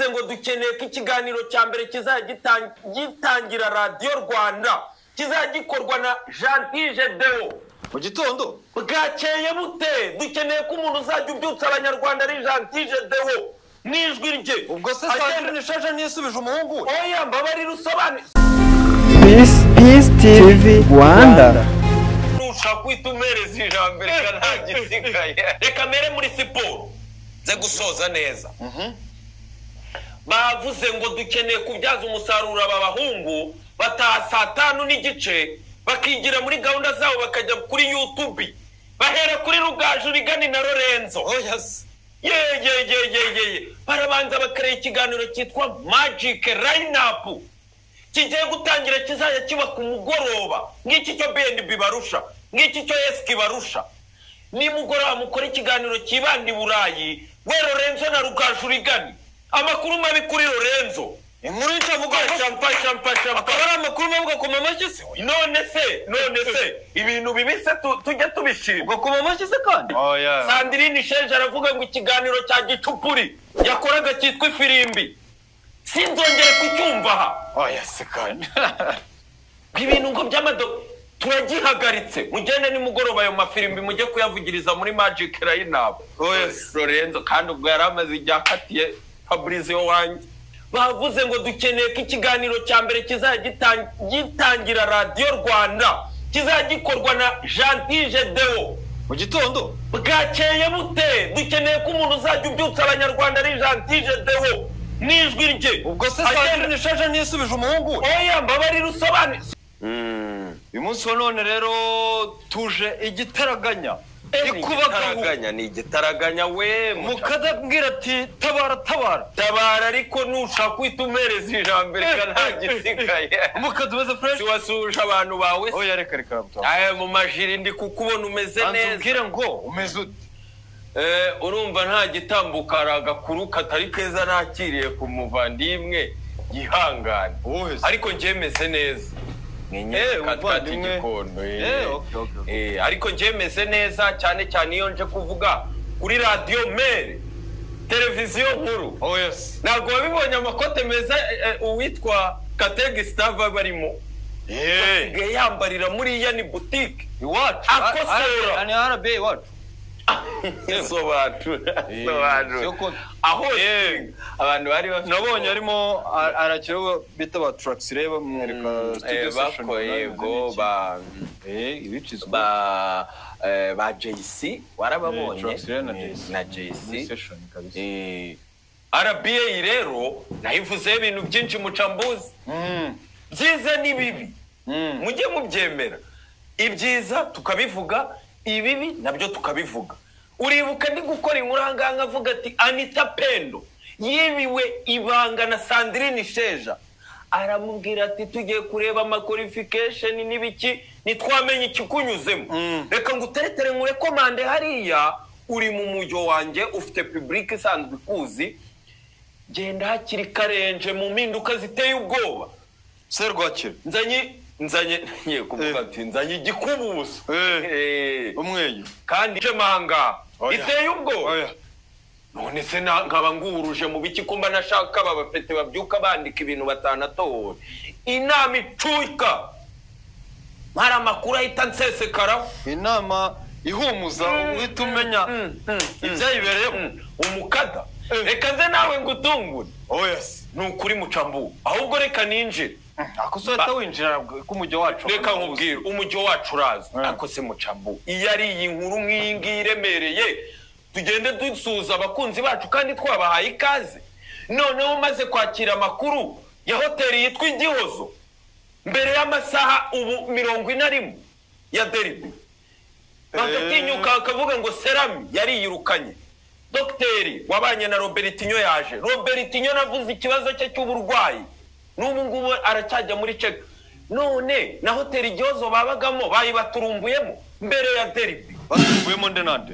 Bavuze ngo dukeneye ko ikiganiro cya mbere kizajya gitangira Radiyo Rwanda kizajya gikorwa na Gentile Deo mu gitondo. Bwakeye bute? Dukeneye ko umuntu uzajya ubyutsa Abanyarwanda ari Gentile Deo n'ijwi rye. Ubwo se Sandrine Isheja ntiyasubije umuhungu we? Oya, mbabarira usobanure. Peace, Peace TV Rwanda. Nushaka guhita umpereza ijambo, reka nta gisigaye, reka mere muri siporo nze gusoza neza. Bavuze ngo dukeneye kubyaza umusaruro aba bahungu bataha saa 5:30, bakigira muri gahunda zabo, bakajya kuri YouTube, bahera kuri Rugaju Rigani na Lorenzo. Oya se. Ye ye ye ye ye ye, barabanza bakareba ikiganiro cyitwa Magic Lineup kigiye gutangira, kizajya kiba ku mugoroba. Ngiki cyo BNB barusha, ngiki cyo Eski barusha. Nimugoroba mukora ikiganiro cyibanda i Burayi, we Lorenzo na Rugaju Rigani. Amakuru mabi kuri Lorenzo. Inkuru y'incamugongo. Shampa shampa shampa. Akaba ari amakuru mabi, ugakoma amashyi se? None se ibintu bibi se tujye tubishima? Ugakoma amashyi se kandi? Oya. Sandrine Isheja aravuga ngo ikiganiro cya gicupuri yakoraga cyitwa Ifirimbi sinzongere kucyumva aha. Oya se kandi. Ibintu ngo by'amado turagihagaritse, mugende nimugoroba ayo mafirimbi mujye kuyavugiriza muri Magic Lineup. Oya se. Lorenzo kandi ubwo yari amaze igihe akatiye Fabrizio wanjye. Bavuze ngo dukeneye ko ikiganiro cya mbere kizajya gitangira Radiyo Rwanda kizajya gikorwa na Gentile Deo mu gitondo. Bwakeye bute? Dukeneye ko umuntu uzajya ubyutsa Abanyarwanda ari Gentile Deo n'ijwi rye. Ubwo se Agenda- Sandrine Isheja ntiyasubije umuhungu we? Oya, mbabarira usobanure. Uyu munsi wa none rero tuje igitaraganya ikubagahu. Igitaraganya ni igitaraganya we. Mukadabwira ati: "Tabara, tabara." Tabara, ariko nushaka uhita umpereza ijambo, reka nta gisigaye. Mukada, umeze fresh? Si wasuhuje abantu bawe se? Oya, reka reka. Aya mu majiri ndi kukubona umeze Banza neza. umbwire ngo umeze ute? Urumva nta gitambuka, hari agakuru katari keza nakiriye ku muvandimwe, yihangane. Uwuhe se? Ariko njye meze neza. Umuvandimwe. Gikondo. Okay. Ariko njye meze neza cyane cyane iyo nje kuvuga kuri radiyo mere, televiziyo nkuru. Oh yes. Ntabwo wabibonye amakote meza uwitwa Katege Stava barimo asigaye yambarira muri yani butike? Iwacu. Akosora. Ni RBA iwacu. Sobanura, sobanura. Soko- Aho abantu bari bafite Nabonye arimo arakira bita ba Traxire, bamwereka studio session. Bakoye yego ba Ibicizwe. Ba JC warababonye. Traxire na JC. Na JC. Session kabisa. RBA rero nayivuzeho ibintu byinshi, mucambuzi, byiza n'ibibi. Mujye mubyemera, ibyiza tukabivuga, ibibi nabyo tukabivuga. Uribuka ndi gukora inkuru aha ngaha nkavuga ati Anita Pendo yibiwe ibanga na Sandrine Isheja, aramubwira ati: "Tugiye kureba ama qualification n'ibiki, ntitwamenye ikikunyuzemo. Reka ngo uteretere nkurekomande hariya, uri mu mujyo wanjye, ufite public isanzwe ikuzi, genda hakiri karenje mu mpinduka ziteye ubwoba." Serwakira. Nzanye ngiye kuvuga ati nzanye igikubuzo. Umweyo. Kandi nje manga Oya. iteye ubwoba. Oya. None se nkaba nguhuruje mu biki, ko mba nashaka aba bapete babyuka bandika ibintu batanatowe? Inama icuka hari amakuru ahita nsesekaraho. Inama ihumuza, uhita umenya ibyayibereyemo. Umukada, reka nze nawe ngutungure. Oh yes. Ni ukuri mucambu, ahubwo reka ninjire. Ako se uhita winjira k'umujyo wacu? Reka nkubwire, umujyo wacu uraza. Ako se mucambu, iyo ari iyi nkuru nk'iyi ngiyi iremereye, tugende dusuhuza abakunzi bacu kandi twabahaye ikaze. Noneho umaze kwakira amakuru ya hoteli yitwa Igihozo mbere y'amasaha ubu 41 ya derby, bagatinyuka bakavuga ngo Serami yariyirukanye. Dogiteri wabanye na Robertinho yaje. Robertinho navuze ikibazo cye cy'uburwayi, n'ubu ngubu aracyajya muri check. None na hoteli Igihozo babagamo bayibaturumbuyemo mbere ya derby. Batuvuyemo nde nande?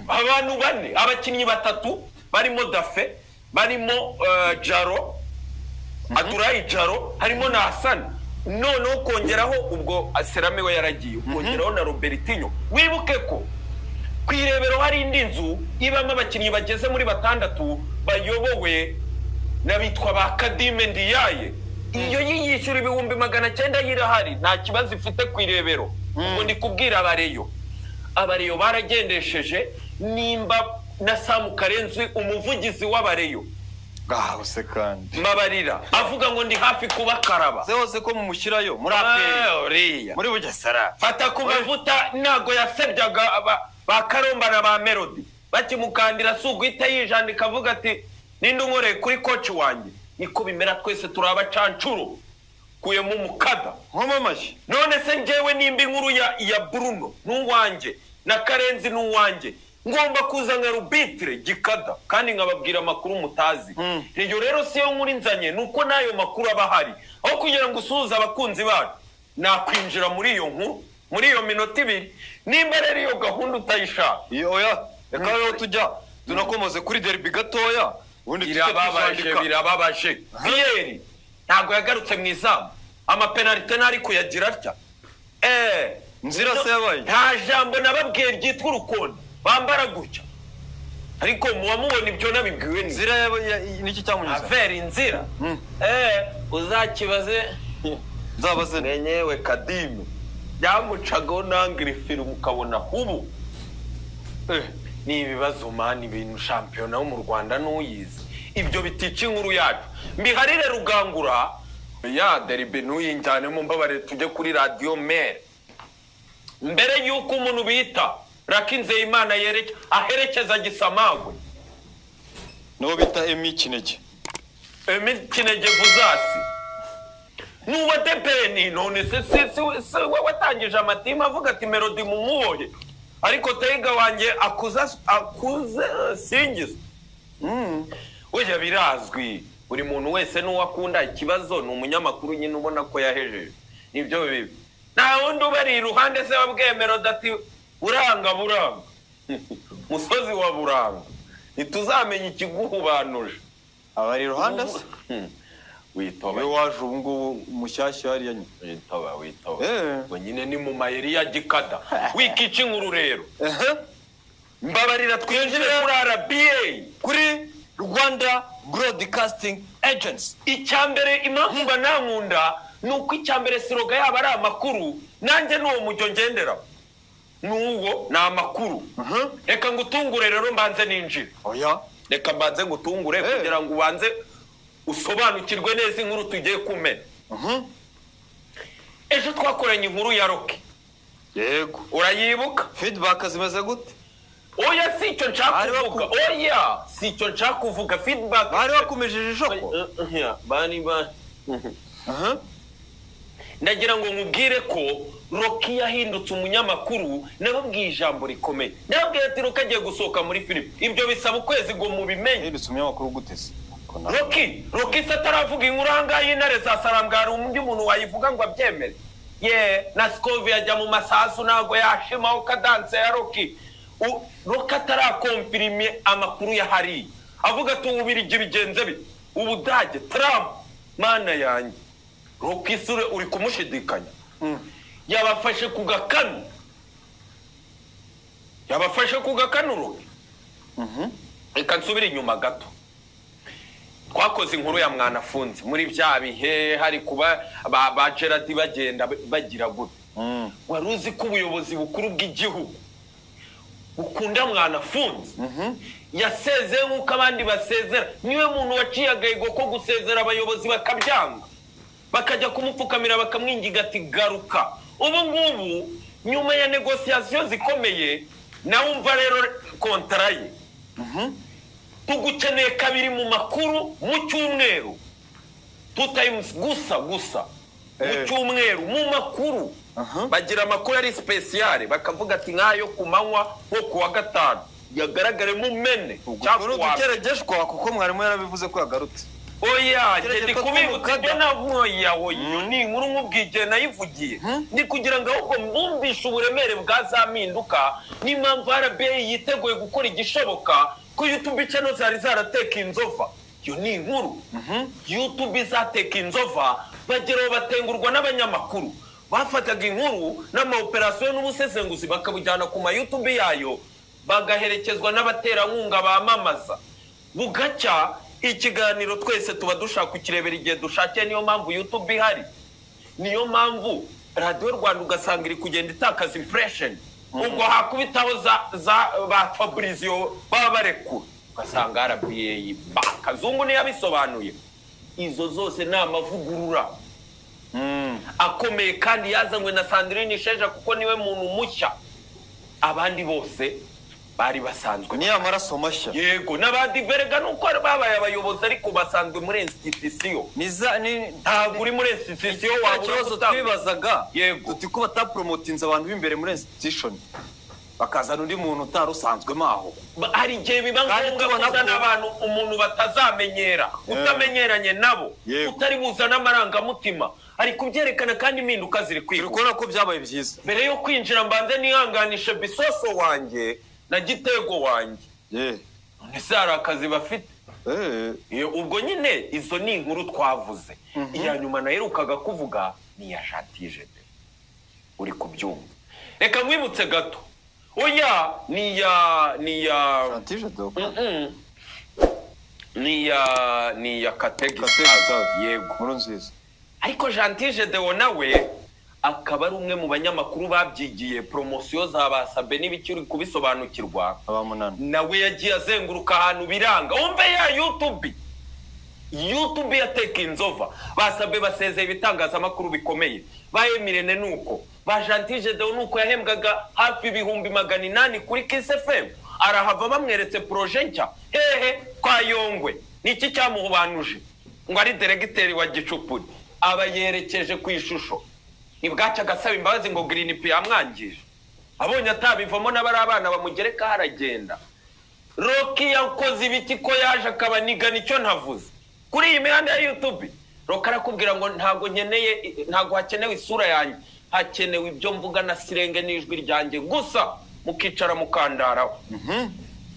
Abantu bane, abakinnyi batatu barimo Dafe, barimo Jaro Adurayi Jaro, harimo na Hasani. Noneho ukongeraho ubwo Serame we yaragiye, ukongeraho na Robertinho. Wibuke ko ku Irebero hari indi nzu ibamo abakinnyi bageze muri batandatu bayobowe N'abitwa ba Kadime Ndiyaye, iyo yiyishyura 900,000 yirahari, nta kibazo ifite ku Irebero. Ubwo ndi kubwira abareyo, abareyo baragendesheje. Nimba na Samu Karenzi, umuvugizi w'abareyo, Ngaho se kandi. Mbabarira, avuga ngo ndi hafi kubakaraba. Se hose ko mumushyirayo muri APR, Uriya muri Bugesera. Fata ku mavuta, ntago yasebyaga ba Karomba na ba Melody bakimukandira, si uguhita yijandika avuga ati ninde unkoreye kuri coach wanjye? Niko bimera, twese turi abacancuro, kuyemo umukada. Nkoma amashyi. None se njyewe nimba inkuru ya Bruno n'uwanjye na Karenzi n'uwanjye, ngomba kuza nka rubitire gikada kandi nkababwira amakuru mutazi. Iyo rero si yo nkuru nzanye, ni uko n'ayo makuru aba ahari. Aho kugira ngo usuhuze abakunzi bacu, nakwinjira muri iyo nkuru muri iyo minota 2. Nimba rero iyo gahunda utayishaka, Iyo oya, reka rero tujya tunakomoze kuri derby gatoya, ubundi tujye Birababaje. tujandika. Birababaje. Pierre ntabwo yagarutse mu izamu, amapenalite ntari kuyagira atya. Nzira se yabaye? Nta jambo nababwiye ryitwa urukundo bambara gutya, ariko muba mubona ibyo nabibwiwe ni Nzira niki cyamunyuze? Avera inzira. Uzakibaze. Nzabaze. Nenyewe Kadime byamucagaho nangirifiri mukabona ubu ni ibibazo mani, ibintu shampiyona yo mu Rwanda n'uyizi. Ibyo bitica inkuru yacu, mbiharire Rugangura ya derby ntuyinjyanemo. Mbabare, tujye kuri radiyo mere. Mbere y'uko umuntu bita Rakinzeyimana aherekeza Gisamagwe, N'uwo bita Emi Kinege. Emi Kinege Vuzasi nuba depeni. None se si we watangije amatimu avuga ati Melody mumubohe, ariko Tega wanjye akuza akuze singiza? Burya birazwi, buri muntu wese n'uwo akunda. Ikibazo ni umunyamakuru nyine ubona ko yahejeje, nibyo bibi. Nta wundi ubari iruhande se wabwiye Melody ati buranga, buranga, musozi wa Buranga, ntituzamenya ikiguhubanuje. Abari iruhande se? Witoba. We waje ubu ngubu mushyashya hariya nyine. Witoba, witoba. Eh. Ngo nyine ni mu mayeri ya gikada, wikica inkuru rero. Ehe. Mbabarira, twinjire kuri RBA, Kuri Rwanda Broadcasting Agency. Icyambere, impamvu mba nankunda ni uko icyambere slogan yaba ari amakuru, nanjye n'uwo mujyo ngendera n'uwo ni amakuru. Reka ngutungure rero, mbanze ninjire. Oya. Reka mbanze ngutungure kugira ngo ubanze usobanukirwe neza inkuru tugiye kumena. Ejo twakoranye inkuru ya Rocky. Yego. Urayibuka? Feedback zimeze gute? Oya, si icyo nshaka Bari kuvuga. Oya, si icyo nshaka kuvuga, feedback. Bari bakomejeje ishoko. Bani ba ndagira ngo nkubwire ko Rocky yahindutse umunyamakuru. Nababwiye ijambo rikomeye, nababwiye ati Rocky agiye gusohoka muri filime, ibyo bisaba ukwezi ngo mubimenye. Yahindutse umunyamakuru gute se? Rocky se ataravuga inkuru ahangaha y'intare za Sarambwa, hari undi muntu wayivuga ngo abyemere? Ye na Sikovi yajya mu masasu, ntabwo yashimaho kadanse ya Rocky. Rocky atarakomfirime amakuru ya hariya avuga ati Ububirigi bigenze bite, Ubudage, Trump, mana yanjye. Rocky isure uri kumushidikanya? Yabafashe ku gakanu, yabafashe ku gakanu Rocky. Reka nsubire inyuma gato. Twakoze inkuru ya Mwanafunzi muri bya bihe hari kuba ba Gerard bagenda bagira gute. Wari uzi ko ubuyobozi bukuru bw'igihugu bukunda Mwanafunzi? Yasezeye nk'uko abandi basezera. Niwe muntu waciye agahigo ko gusezera abayobozi bakabyanga, bakajya kumupfukamira, bakamwinginga ati garuka. Ubu ngubu nyuma ya négociations zikomeye, nawe umva rero contrat ye: tugukeneye kabiri mu makuru mu cyumweru, two times gusa gusa mu cyumweru mu makuru. Bagira amakuru ari spéciale, bakavuga ati nk'ayo ku manywa nko ku wa gatanu yagaragaremo mene Ubwo cyangwa ni ku wa mbere. udukeregeshwa, kuko mwarimu yarabivuze ko yagarutse. Oya, Gerageza ndi ko kubibutsa twumukada. ibyo navuye. Oya, iyo ni inkuru nkubwiye nayivugiye, ndi kugira ngo ahubwo mbumvishe uburemere bwa za mpinduka n'impamvu RBA yiteguye gukora igishoboka ko YouTube channel zari zarateka inzova. Iyo ni inkuru YouTube izateka inzova, bageraho batengurwa n'abanyamakuru bafataga inkuru n'amaopérations n'ubusesenguzi bakabujyana ku ma YouTube yayo, bagaherekezwa n'abaterankunga bamamaza, bugacya. Ikiganiro twese tuba dushaka kukirebera igihe dushakiye, niyo mpamvu YouTube ihari, niyo mpamvu Radiyo Rwanda ugasanga iri kugenda itakaza impression. Ubwo hakubitaho za ba Fabrizio baba barekura, ugasanga RBA ba Kazungu niyo yabisobanuye. Izo zose ni amavugurura akomeye kandi yazanywe na Sandrine Isheja, kuko niwe muntu mushya, abandi bose bari basanzwe. Ni amaraso mashya. Yego, n'abandi verega nuko babaye abayobozi, ariko basanzwe muri institution. Ntabwo uri muri institution wabura ikibazo twibazaga. Yego, tuti ko batapromotinze abantu b'imbere muri institution, bakazana undi muntu utari usanzwemo aho. Hari igihe biba ngombwa kuzana abantu umuntu batazamenyera, utamenyeranye nabo, utari buzana amarangamutima. Ari kubyerekana kandi impinduka ziri kwihuta. Turi kubona ko byabaye byiza. Mbere yo kwinjira mbanze nihanganishe Bisoso wanjye na Gitego wanjye. None se hari akazi bafite? Ubwo nyine izo ni inkuru twavuze. Iya nyuma naherukaga kuvuga ni iya Jatije. Uri kubyumva. Reka mwibutse gato. Oya, ni ya Jatije do. Ni ya Kategi. Yego, nkuru nziza. Ariko Jantije Deo nawe akaba ari umwe mu banyamakuru babyigiye promosiyo za basabe n'ibiki, uri kubisobanukirwa. Nawe yagiye azenguruka ahantu biranga. Umve ya YouTube ya Tekinzova, basabe basezeye ibitangazamakuru bikomeye, ba Emirene nuko, ba Jantije Deo nuko yahembwaga hafi 800,000 kuri Kiss FM, arahava bamweretse projet nshya hehe kwa Yongwe. Niki cyamuhubanuje ngo ari directeur wa Gicupuri, aba yerekeje ku ishusho. Ntibwacya agasaba imbabazi ngo Green P yamwangije, abonye atabivamo n'abari abana bamugereka haragenda. Rocky yakoze ibiki ko yaje akaba niga nicyo ntavuze kuri iyi mihanda ya YouTube. Rocky arakubwira ngo ntago nkeneye, ntago hakenewe isura yanjye, hakenewe ibyo mvuga na sirenge n'ijwi ryanjye gusa, mukicara mukandaraho.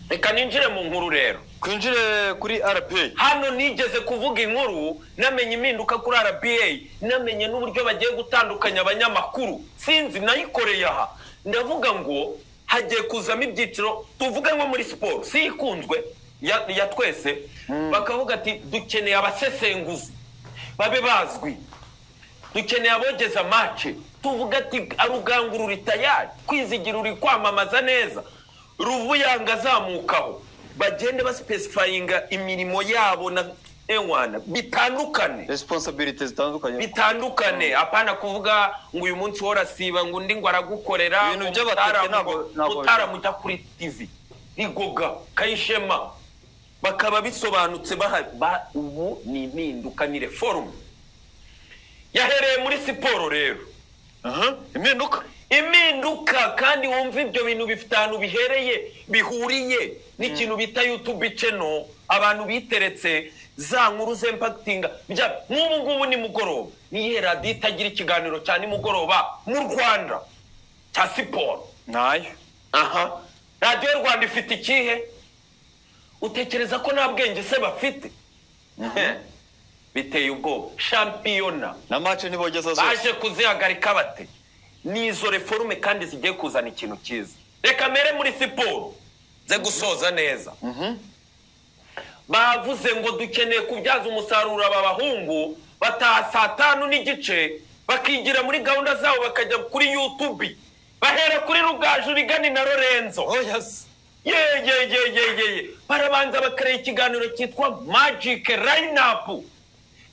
Reka ninjire mu nkuru rero. Kwinjire kuri RBA. Hano nigeze kuvuga inkuru, namenye impinduka kuri RBA, namenye n'uburyo bagiye gutandukanya abanyamakuru. Sinzi nayikoreye aha. Ndavuga ngo hagiye kuzamo ibyiciro, tuvuge nko muri siporo, si ikunzwe ya twese, bakavuga ati dukeneye abasesenguzi babe bazwi, dukeneye abogeza match, tuvuga ati aruganguru ritayari, Kwizigira uri kwamamaza neza, Ruvuyanga azamukaho. Bagende baspecifyinga imirimo yabo na ewana bitandukane, responsibilities zitandukanye, bitandukane. Apana kuvuga ngo uyu munsi worasiba ngo undi ngo aragukorera ibintu by'abatete. Ntabwo utaramujya kuri TV Rigoga Kayishema, bakaba bisobanutse. Ubu ni impinduka, ni reform yahereye muri siporo rero. Impinduka kandi wumva ibyo bintu bifite ahantu bihereye, bihuriye n'ikintu bita YouTube channel. Abantu biteretse za nkuru z'impactinga. Nk'ubu ngubu ni mugoroba, niyihe radiyo itagira ikiganiro cya nimugoroba mu Rwanda cya siporo? Nayo. Aha, Radiyo Rwanda ifite ikihe? Utekereza ko nta bwenge se bafite? Biteye ubwoba. Shampiyona na match ntibogeza zose baje kuzihagarika bate? Nizo reforme kandi zigiye kuzana ikintu cyiza. Reka mere muri siporo ze gusoza neza. Bavuze ngo dukeneye kubyaza umusaruro aba bahungu bataha saa 5:15 bakigira muri gahunda zabo, bakajya kuri YouTube, bahera kuri Rugaju Rigani na Lorenzo. Oh yes. Ye barabanza bakareba ikiganiro cyitwa Magic Lineup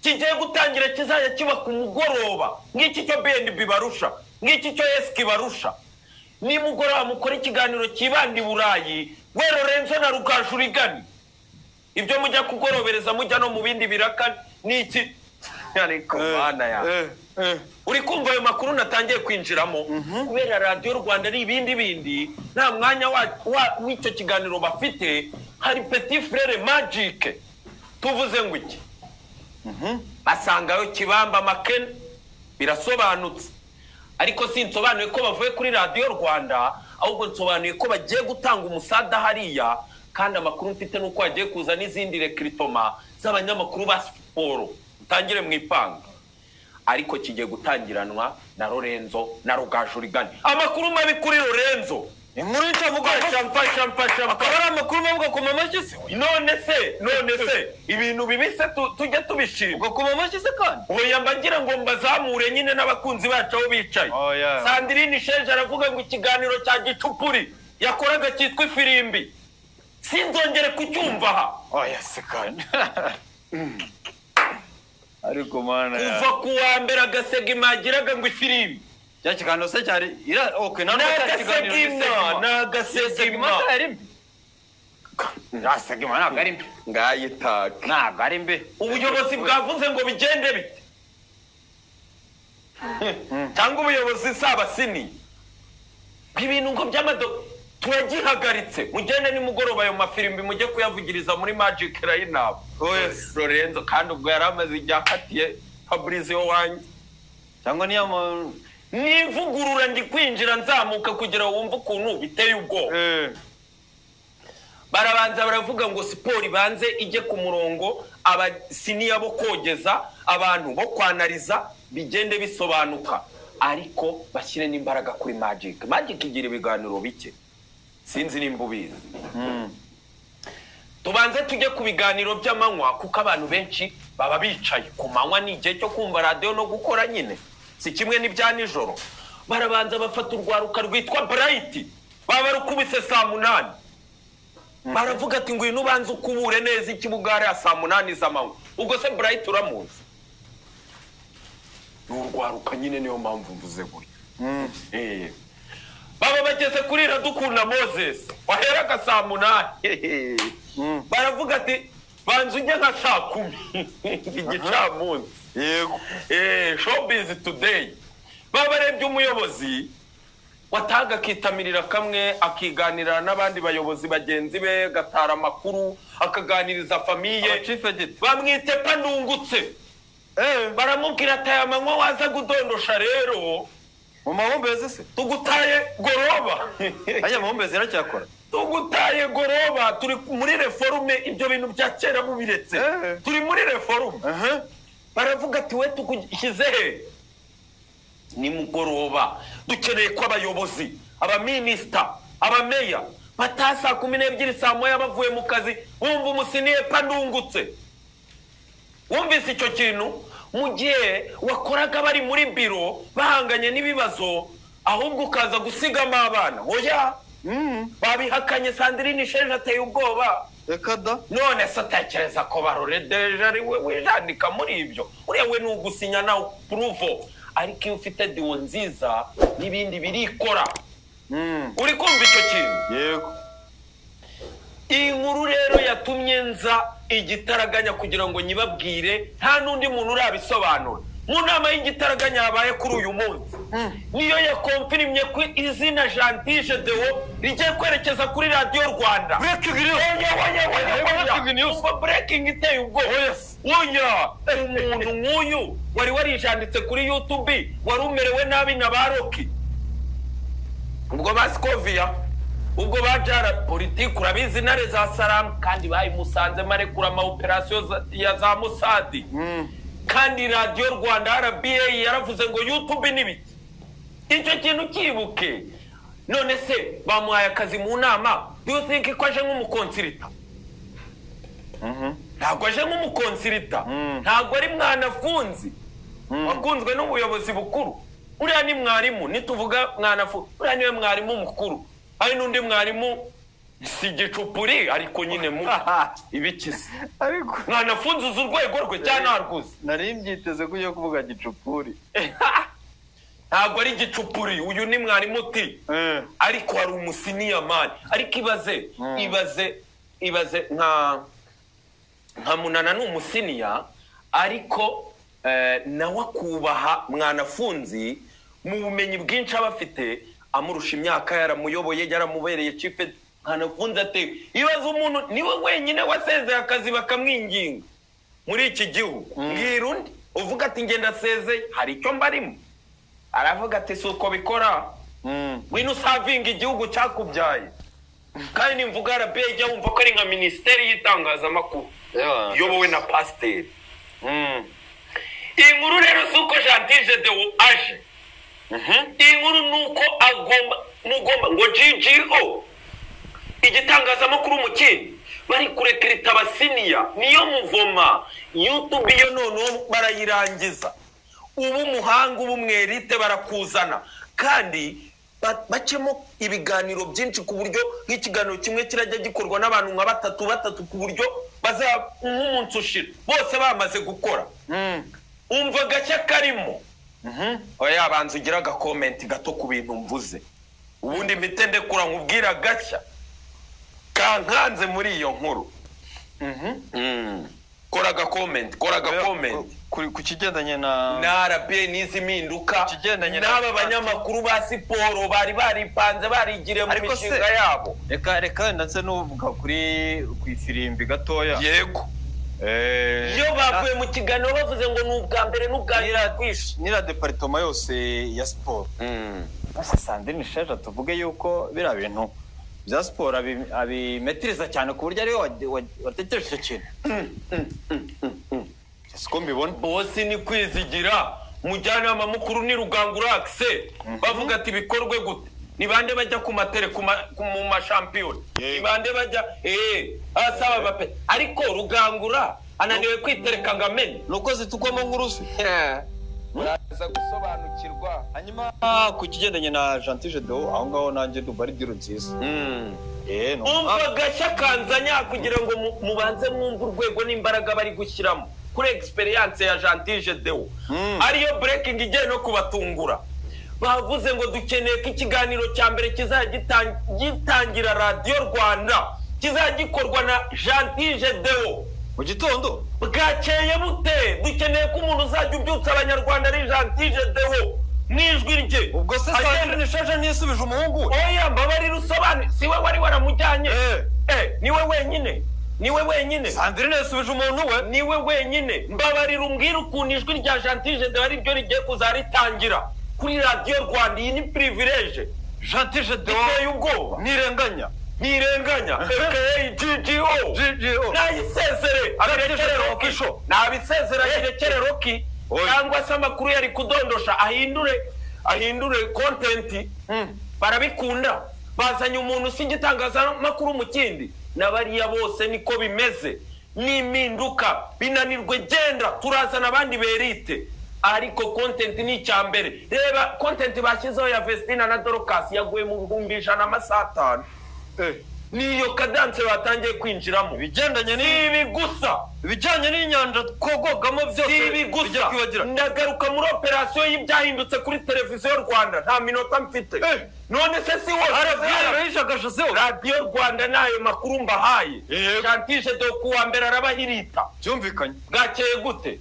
kigiye gutangira, kizajya kiba ku mugoroba. Ngiki cyo BNB barusha, ngiki cyo SK barusha. Nimugoroba mukora ikiganiro kibanda i Burayi, we Lorenzo na Rugaju Rigani. Ibyo mujya kugorobereza mujya no mu bindi biraka niki? Ariko bana ya uri kumva ayo makuru natangiye kwinjiramo kubera Radiyo Rwanda ari ibindi bindi, nta mwanya w'icyo kiganiro bafite. Hari Petit Frere Magic, tuvuze ngo iki? Basangayo Kibamba Maken, birasobanutse. Ariko sinsobanuye ko bavuye kuri Radiyo Rwanda, ahubwo nsobanuye ko bagiye gutanga umusada hariya. Kandi amakuru mfite nuko hagiye kuza n'izindi rekritoma z'abanyamakuru ba siporo, utangire mu ipanga. Ariko kigiye gutangiranwa na Lorenzo na Rugaju Rigani. Amakuru mabi kuri Lorenzo, Inkuru y'incamugongo. Mfasha, mfasha, Akaba mfasha. ari amakuru mabi, ugakoma amashyi se? None se ibintu bibise tujye tubishima? Ugakoma amashyi se kandi? Oya, mba ngira ngo mbazamure nyine n'abakunzi bacu aho bicaye. Oya. Sandrine Sheje aravuga ngo ikiganiro cya Gicupuri yakoraga cyitwa Ifirimbi sinzongere kucyumva aha. Oya se kandi, ariko Mana ya Kuva ku wa mbere agasegima yagiraga ngo Ifirimbi. Cya kiganiro se cyari ira, okay, nta Ni nubwo cyari ikiganiro, ni agasegima. segima. Ni agasegima. Segima se yari mbi? Ya segima ntabwo ari mbi. Ngayitaka. Ntabwo ari mbi. Ubuyobozi bwavuze ngo bigende bite? Cyangwa ubuyobozi si abasini ibintu ngo by'amado turagihagaritse, mugende nimugoroba ayo mafirimbi mujye kuyavugiriza muri Magic Line-Up. Oya. Lorenzo kandi ubwo yari amaze igihe akatiye Fabrizio wanjye. Cyangwa niyo ma N'ivugurura ndi kwinjira nzamuka kugira ngo wumve ukuntu biteye ubwoba. Barabanza baravuga ngo siporo ibanze ijye ku murongo, abasiniya bo kogeza, abantu bo kwanariza, bigende bisobanuka, ariko bashyire n'imbaraga kuri Magic. Magic igira ibiganiro bike, sinzi nimba ubizi. Tubanze tujye ku biganiro by'amanywa kuko abantu benshi baba bicaye ku manywa, ni igihe cyo kumva radiyo no gukora nyine, si kimwe n'ibya nijoro. Barabanza bafata urwaruka rwitwa Bright, baba rukubise saa 8, baravuga ati ngwino ubanze ukubure neza ikibuga hariya saa 8 z'amanywa. Ubwo se Bright uramuzi? Ni urwaruka nyine, niyo mpamvu mvuze gutyo. Baba bageze kuri Iradukunda Moses waheraga saa 8, baravuga ati banza ujye nka saa 10 igicamunsi. Showbiz Today, baba barebye umuyobozi wataga akitamirira kamwe, akiganira n'abandi bayobozi bagenzi be, gatara amakuru, akaganiriza famille. Aba chief editor. Bamwite Panungutse. Baramubwira ati aya manywa waza gudondosha rero Mu mahumbezi se? tugutaye goroba. Aya mahumbezi iracyakora? Tugutaye goroba, turi muri réforme, ibyo bintu bya kera mubiretse. Turi muri réforme. Baravuga ati we tugushyize he nimugoroba, dukeneye ko abayobozi, abaminisita, abameya bataha saa 12, saa 1 bavuye mu kazi, bumva umusiniye Pandungutse. Wumvise icyo kintu? Mu gihe wakoraga bari muri biro bahanganye n'ibibazo, ahubwo ukaza gusigamo abana. Oya, babihakanye. Sandrine Sheje ateye ubwoba. Reka da. None se utekereza ko Barore deje ari we wijandika muri ibyo? Uriya we ni ugusinya nawe puruvo, ariko iyo ufite duo nziza n'ibindi birikora. Uri kumva icyo kintu? Yego. Iyi nkuru rero yatumye nza igitaraganya kugira ngo nyibabwire, nta n'undi muntu urabisobanura. Mu nama y'igitaraganya yabaye kuri uyu munsi niyo yakomfirimye ko izina Gentil Gedeon rigiye kwerekeza kuri Radiyo Rwanda. Breaking news. Oya, oya, oya, oya. Breaking news. Umva breaking iteye ubwoba. Oya, umuntu nk'uyu wari warijanditse kuri YouTube, wari umerewe nabi na ba Rocky, ubwo ba Scovia, ubwo ba jara politiki, urabizi, intare za Salamu, kandi bayimusanzemo arekura ama opération ya za Mossad. Kandi Radiyo Rwanda, RBA, yaravuze ngo YouTube n'ibiki, icyo kintu cyibuke. None se bamuhaye akazi mu nama, do you think ko aje nk'umu consultant? Ntabwo aje nk'umu consultant. Ntabwo ari mwanafunzi wakunzwe n'ubuyobozi bukuru. Uriya ni mwarimu, nituvuga mwanafunzi, uriya niwe mwarimu mukuru. Hari n'undi mwarimu, si igicupuri, ariko nyine mu ibikize. Ariko Mwanafunzi uzi urwego rwe cyangwa ntarwuzi? Nari mbyiteze ko ugiye kuvuga gicupuri. Ntabwo ari igicupuri, uyu ni mwarimu uti ariko hari umusiniya man. Ariko ibaze, ibaze, ibaze nka Munana ni umusiniya, ariko nawe akubaha mwanafunzi mu bumenyi bwinshi aba afite, amurusha imyaka, yaramuyoboye, yaramubereye chief. Mwanafunzi ati ibaze umuntu niwe wenyine wasezeye akazi bakamwinginga muri iki gihugu. Mbwira undi uvuga ati ngenda asezeye, hari icyo mbarimo. Aravuga ati si uko bikora, ngwino usavinga igihugu cyakubyaye. Kandi nimvuga RBA ijya wumva ko ari nka minisiteri y'itangazamakuru iyobowe na pasiteri. Iyi nkuru rero si uko Gentil Gedeon aje. Iyi nkuru ni uko agomba mugomba ngo GGO igitangazamakuru mu kindi bari kurekirita abasiniya niyo muvoma YouTube yo noneho barayirangiza. Ubu umuhanga ubu mwerite barakuzana kandi bacemo ibiganiro byinshi ku buryo nk'ikiganiro kimwe kirajya gikorwa n'abantu nka batatu ku buryo bazaba nk'umunsi ushira bose bamaze gukora. Umva gashya karimo. Oya banza ugira agakomenti gato ku bintu mvuze, ubundi mpite ndekura nkubwira gashya kankanze muri iyo nkuru. Kora agakomenti, kora agakomenti ku kigendanye na RBA n'izi mpinduka n'aba banyamakuru ba siporo bari baripanze barigiriye mu mishinga yabo. Reka wenda nse n'uvuga kuri ku ifirimbi gatoya. Yego. Iyo bavuye mu kiganiro bavuze ngo ni ubwa mbere n'ubwa nyuma kwisha nira departement yose ya siporo. Ese Sandrine Sheja tuvuge yuko biriya bintu bya siporo abimetiriza cyane ku buryo ariwe watekereje icyo kintu. Siko mbibona. Bose ni kwizigira mujyanama mukuru ni Rugangura Akse bavuga ati bikorwe gute, ni bande bajya ku matere mu mashampiyona, ni bande bajya asaba bape, ariko Rugangura ananiwe kwitereka ngo amenye nuko zitukwamo nk'urusi. Muraza gusobanukirwa. Hanyuma ku kigendanye na Gentil Gedeon aho ngaho nanjye ndumva ari diro nziza. Umva gashya kanzanya kugira ngo mubanze mwumve urwego n'imbaraga bari gushyiramo kuri experience ya Gentil Gedeon ariyo breaking igiye no kubatungura. Bavuze ngo dukeneye ko ikiganiro cya mbere kizajya gitangira Radio Rwanda kizajya gikorwa na Gentil Gedeon mu gitondo. Bwakeye bute? Dukeneye ko umuntu uzajya ubyutsa abanyarwanda ari Gentil Gedeon n'ijwi rye. Ubwo se Sandrine Sheja ntiyasubije umuhungu we? Oya mbabarira usobanure, si we wari waramujyanye. Niwe wenyine, niwe wenyine. Sandrine yasubije umuntu we, niwe wenyine. Mbabarira umbwire ukuntu ijwi rya Gentil Gedeon ari ryo rigiye kuzaritangira kuri Radio Rwanda. Iyi ni privilege. Gentil Gedeon iteye ubwoba. Nirenganya ntirenganya aka GGO nayisezere abirekere Roki, nabisezere abirekere Roki, cyangwa se amakuru yari kudondosha ahindure content. Barabikunda bazanye umuntu si igitangazamakuru mu kindi n'abariya bose niko bimeze. N'impinduka binanirwe genda turazana abandi berite, ariko content ni icya mbere. Reba content bashyizeho ya Vestina na Dorcas yaguye mu 100,000 amasaha 5. Niyo kadanse batangiye kwinjiramo. Ibigendanye n'ibi gusa, ibijyanye n'inyanja twogogamo byose ibi gusa. Ndagaruka muri operasiyo y'ibyahindutse kuri televiziyo Rwanda nta minota mfite. None se si wose Radio Rwanda nayo makuru mbahaye. Gentil Gedeon kuwa mbere arabahirita. Byumvikanye. Bwakeye gute?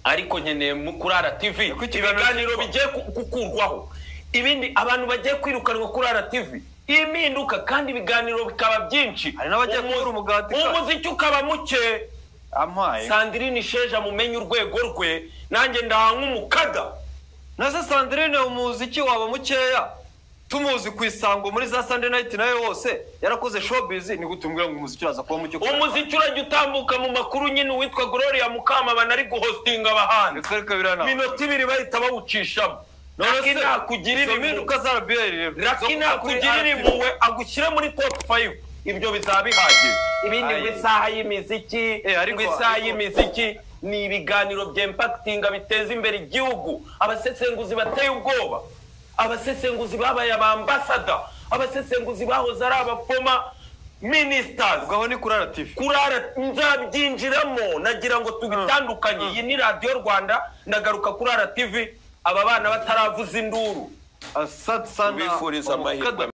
Ariko nkeneye kuri RTV ibiganiro bigiye gukurwaho, ibindi abantu bagiye kwirukanwa kuri RTV. Impinduka kandi ibiganiro bikaba byinshi, hari n'abagiye kubura umugati, umuziki ukaba muke. Amaye Sandrine Sheja mumenye urwego rwe, nanjye ndaha nk'umukada. Nase Sandrine umuziki waba mukeya, tumuzi ku isango muri za Sunday night nayo hose yarakoze showbiz, ni gutumbwira ngo umuziki uraza kuba muke. Umuziki urajya utambuka mu makuru nyine. Uwitwa Gloria Mukamabana ari guhostinga abahanzi, minota 2 bahita bawucishamo. Raki nakugirira impinduka za RBA rero, Raki nakugirira impuhwe agushyire muri top 5, ibyo bizaba bihagije. Ibindi ngo isaha y'imiziki, ngo isaha y'imiziki ni ibiganiro bya impactinga biteza imbere igihugu. Abasesenguzi bateye ubwoba, abasesenguzi babaye abambasada, abasesenguzi bahoze ari abafoma ministers. Ubwo ni kuri RTV, kuri nzabyinjiramo nagira ngo tubitandukanye. Iyi ni Radio Rwanda, ndagaruka kuri RTV. Aba bana bataravuza induru. Asante sana, bifuriza amahirwe.